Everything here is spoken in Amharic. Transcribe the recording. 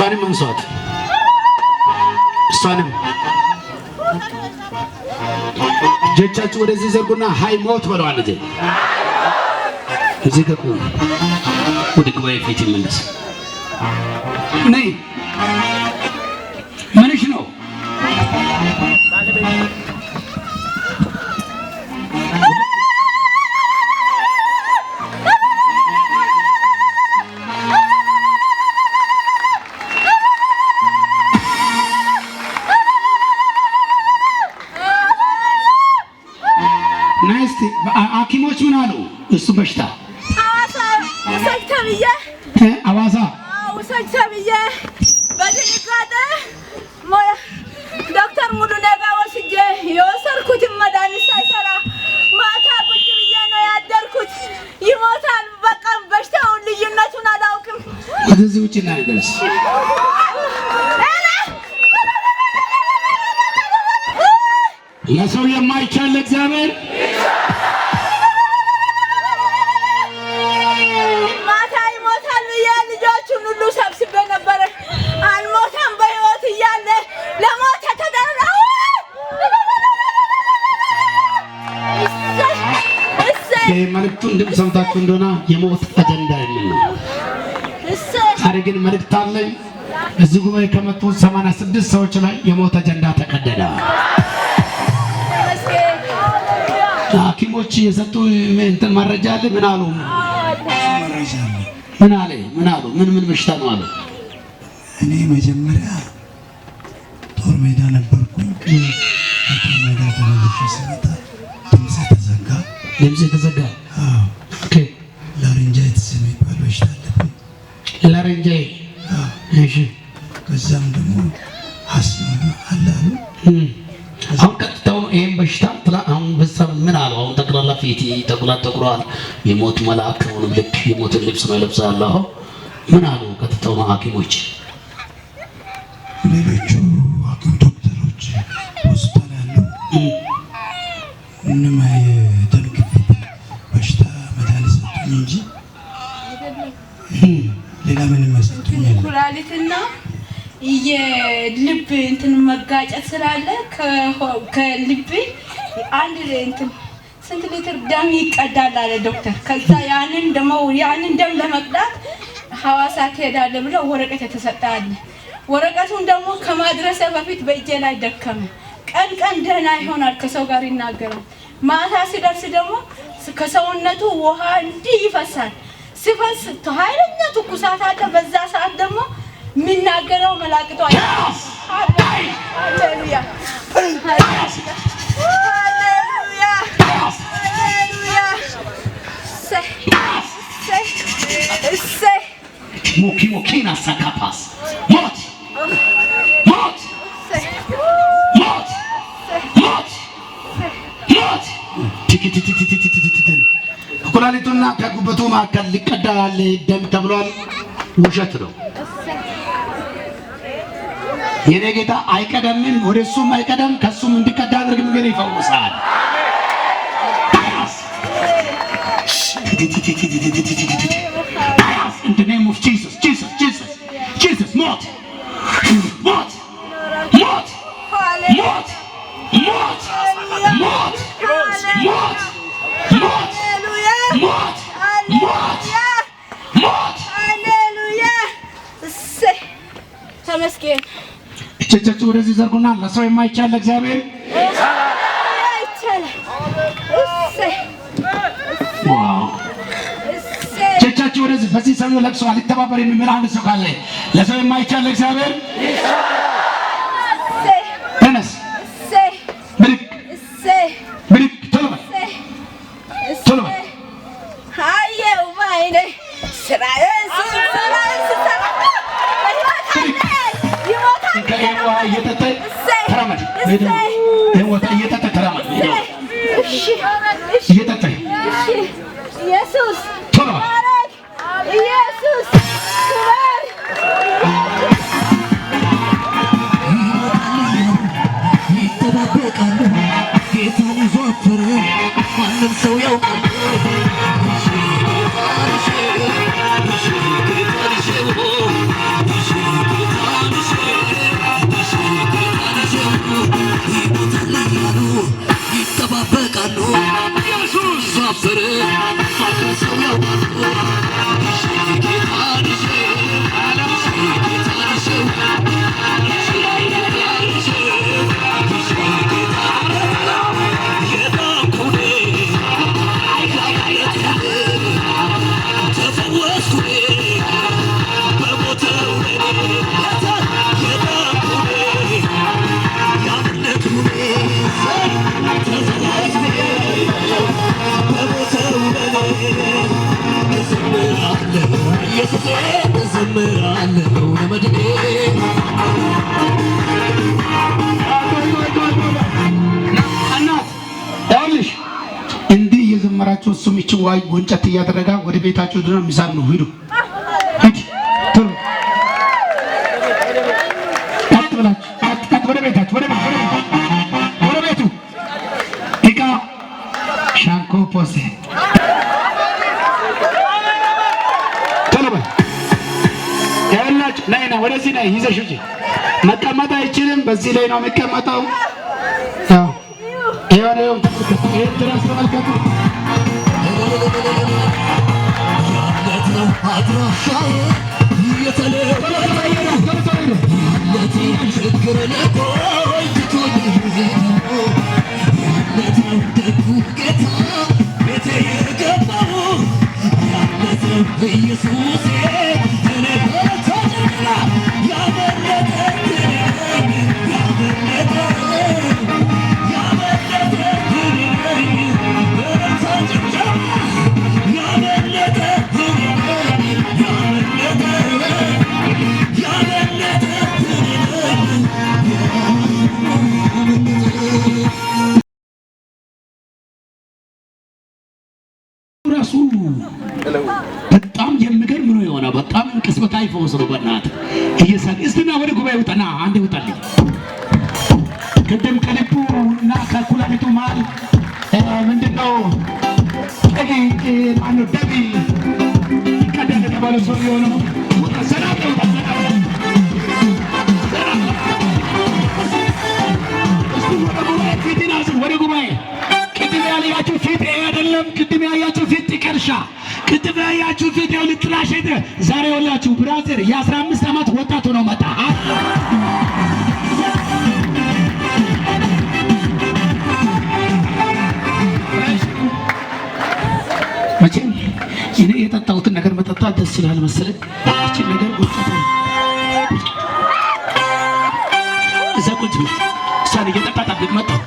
እሷንም አንሷት፣ እሷንም እጆቻችሁ ወደዚህ ዘርጉና ሀይ ሞት በለዋል። እዚህ እዚህ ገቁ ወደ ጉባኤ ፊት ይመለስ። ነይ፣ ምንሽ ነው? ነይ እስቲ። ሐኪሞች ምን አሉ? እሱ በሽታ ሐዋሳ ውሰጅ ተብዬ ሐዋሳ ውሰጅ ተብዬ በድንጋጤ ዶክተር ሙሉነህ ጋር ወስጄ የወሰድኩትን መድኃኒት ሳይሰራ ማታ ቁጭ ብዬ ነው ያደርኩት። ይሞታል። በቃ በሽታውን ልዩነቱን አላውቅም። ወደዚህ ውጭ እና ንገረስ። ለሰው የማይቻል ለእግዚአብሔር ማታ ይሞታል ብዬ ልጆቹን ሁሉ ሰብስቤ ነበረ። አልሞተም፣ በሕይወት እያለ ለሞት ተደራ። እሰይ መልእክቱን ድምፅ ሰምታችሁ እንደሆነ የሞት አጀንዳ የሚል ነው። እሰይ። ዛሬ ግን መልእክት አለኝ። እዚህ ጉባኤ ከመጡ 86 ሰዎች ላይ የሞት አጀንዳ ተቀደደ። ተመስገን። ሐኪሞች የሰጡ እንትን መረጃ አለ። ምን አሉ? መረጃ አለ። ምን አለ? ምን አሉ? ምን ምን በሽታ ነው አሉ? እኔ መጀመሪያ ጦር ሜዳ ነበርኩኝ። ከጦር ሜዳ ተመልሼ ስመጣ ድምፄ ተዘጋ። ድምጽ የተዘጋ። አዎ፣ Okay። Laryngitis የሚባል በሽታ አለብኝ። Laryngi አዎ፣ እሺ። ከዛም ደግሞ አስማ አለ አሉ። አሁን ቀጥታው ይሄን በሽታ አሁን በዛ ምን አሉ? አሁን ጠቅላላ ፊት ጠቁላ ጠቁሯል። የሞት መልአክ ሆኖ ልክ የሞትን ልብስ ነው ለብሳለሁ። አሁን ምን አሉ? ቀጥታው ነው ሐኪሞች? ሌሎቹ ሐኪም ዶክተሮች ሆስፒታል ያሉ ምንም የደም ግፊት በሽታ መድኃኒት ሰጡኝ እንጂ ሌላ ምንም ሰጡኝ የለም። ኩላሊትና የልብ እንትን መጋጨት ስላለ ከልብ አንድ እንትን ስንት ሊትር ደም ይቀዳል አለ ዶክተር። ከዛ ያንን ደግሞ ያንን ደም ለመቅዳት ሐዋሳ ትሄዳለህ ብለው ወረቀት የተሰጠ አለ። ወረቀቱን ደግሞ ከማድረሰ በፊት በእጄ ላይ ደከመ። ቀን ቀን ደህና ይሆናል፣ ከሰው ጋር ይናገራል። ማታ ሲደርስ ደግሞ ከሰውነቱ ውሃ እንዲህ ይፈሳል። ሲፈስ ኃይለኛ ትኩሳት አለ። በዛ ሰዓት ደግሞ የሚናገረው መላቅጦ ሃሌሉያ ሃሌሉያ ሃሌሉያ። እሰይ እሰይ እሰይ። ሞኪ ሞኪና ሳካፓስ ሞት ሞት ሞት ሞት ሞት ቲኪቲቲቲቲቲቲ ከኩላሊቱና ከጉበቱ መካከል ሊቀዳ ያለ ደም ተብሏል። ውሸት ነው። የኔ ጌታ አይቀደምም፣ ወደ እሱም አይቀደም፣ ከእሱም እንዲቀዳ አድርግም፣ ግን ይፈውሳል። In the name of Jesus, Jesus, Jesus, Jesus, ሞት ሞት ሞት ሞት ሞት ሞት ሞት ሞት ሃሌሉያ ሞት ሞት ሞት። ሃሌሉያ። እሰይ ተመስገን። እጆቻችሁ ወደዚህ ዘርጉና ለሰው የማይቻል ለእግዚአብሔር ይቻላል። እሰይ Wow! እሰይ። እጆቻችሁ ወደዚህ። በዚህ ሰው ለቅሶ አልተባበር የሚል አንድ ሰው ካለ ለሰው የማይቻል ለእግዚአብሔር እሰይ ተነስ፣ እሰይ ብድግ እሰይ ብድግ፣ ቶሎ በል ቶሎ በል። አየው ባይኔ ስራዬን ስሰራ በሕይወት አለ ይሞታል። ይሄን ውሃ እየጠጣ እሰይ ተራመድ። እሰይ ይሄን ውሃ እየጠጣ ተራመድ። እሰይ። እሺ እሺ እየጠጣ እሺ። ኢየሱስ ቶሎ በል። ባረክ። ኢየሱስ ክበር። ይጠባበቃሉ ጌታን ይዞ አፈረ ማንም ሰው ያውቃል። አፈረ ማንም ሰው ያውቃል። ይዤ ጌታን ይዤ፣ ይዤ ጌታን ይዤ፣ ይዤ ጌታን ይዤ፣ ይዤ ጌታን የዳንኩኔ ተፈወስኩኔ በሞተው ለኔ የዳንኩኔ ያመለጥኩኔ ተፈወስኩኔ በሞተው ለኔ። እዘምራለሁ ኢየሱሴ፣ እዘምራለሁ ለመድኔ። እናት ይኸውልሽ፣ እንዲህ እየዘመራችሁ እሱም ይችን ዋይ ጎንጨት እያደረጋ ወደ ቤታችሁ ድና ሚዛን ነው። ሂዱ፣ ሂድ ቶሎ ቀጥ ብላችሁ፣ ቀጥ ቀጥ ወደ ቤታችሁ፣ ወደ ቤት፣ ወደ ቤት፣ ወደ ቤቱ። እቃ ሻንኮ ፖሴ ቶሎ በል። ይኸውላችሁ፣ ነይ ና ወደዚህ ነይ፣ ይዘሽ ውጪ። መቀመጥ አይችልም። በዚህ ላይ ነው የሚቀመጠው። ያው ይኸው ይኸው ተመልከቱ። ይሄን ትራስ ተመልከቱ። ያለት ነው አድራሻዬ የተለየ ያለት ችግር ልቆይ ትቶኝ ያለት ነው ደጉ ጌታ ቤቴ የገባው ያለት ነው ኢየሱሴ። እኔ በተጨላ ያመለጠ ያመለጠ ያመለጠ በተጨላ ያመለጠ ያመለጠ ያመለጠ። ራሱ በጣም የሚገርም ነው የሆነ፣ በጣም ቅጽበታዊ ፈውስ ነው። በእናትህ እየሳቅ እስቲና ወደ ጉባኤ ውጣና አንዴ ውጣልኝ። ቅድም ከልቡ እና ከኩላሊቱ መሀል ምንድነው ማነው ደም ይቀዳል የተባለው ሰው የሆነው ውጣ፣ ሰላም ነው፣ ውጣ፣ ሰላም ነው፣ ሰላም ነው። እስቲ ወደ ጉባኤ ፊትን አዙር፣ ወደ ጉባኤ። ቅድም ያያችሁ ፊት ይሄ አይደለም። ቅድም ያያችሁ ፊት ጥቀርሻ፣ ቅድም ያያችሁ ፊት ይኸው ልጥላሸት። ዛሬ ወላችሁ brother የ15 ዓመት ወጣት ሆኖ መጣ። መቼም እኔ የጠጣሁትን ነገር መጠጣት ደስ ይላል መሰለኝ። ይችን ነገር ቁጭት እዛ ቁጭ ብለህ እሷን እየጠጣ ጠብቅ። መጣሁ።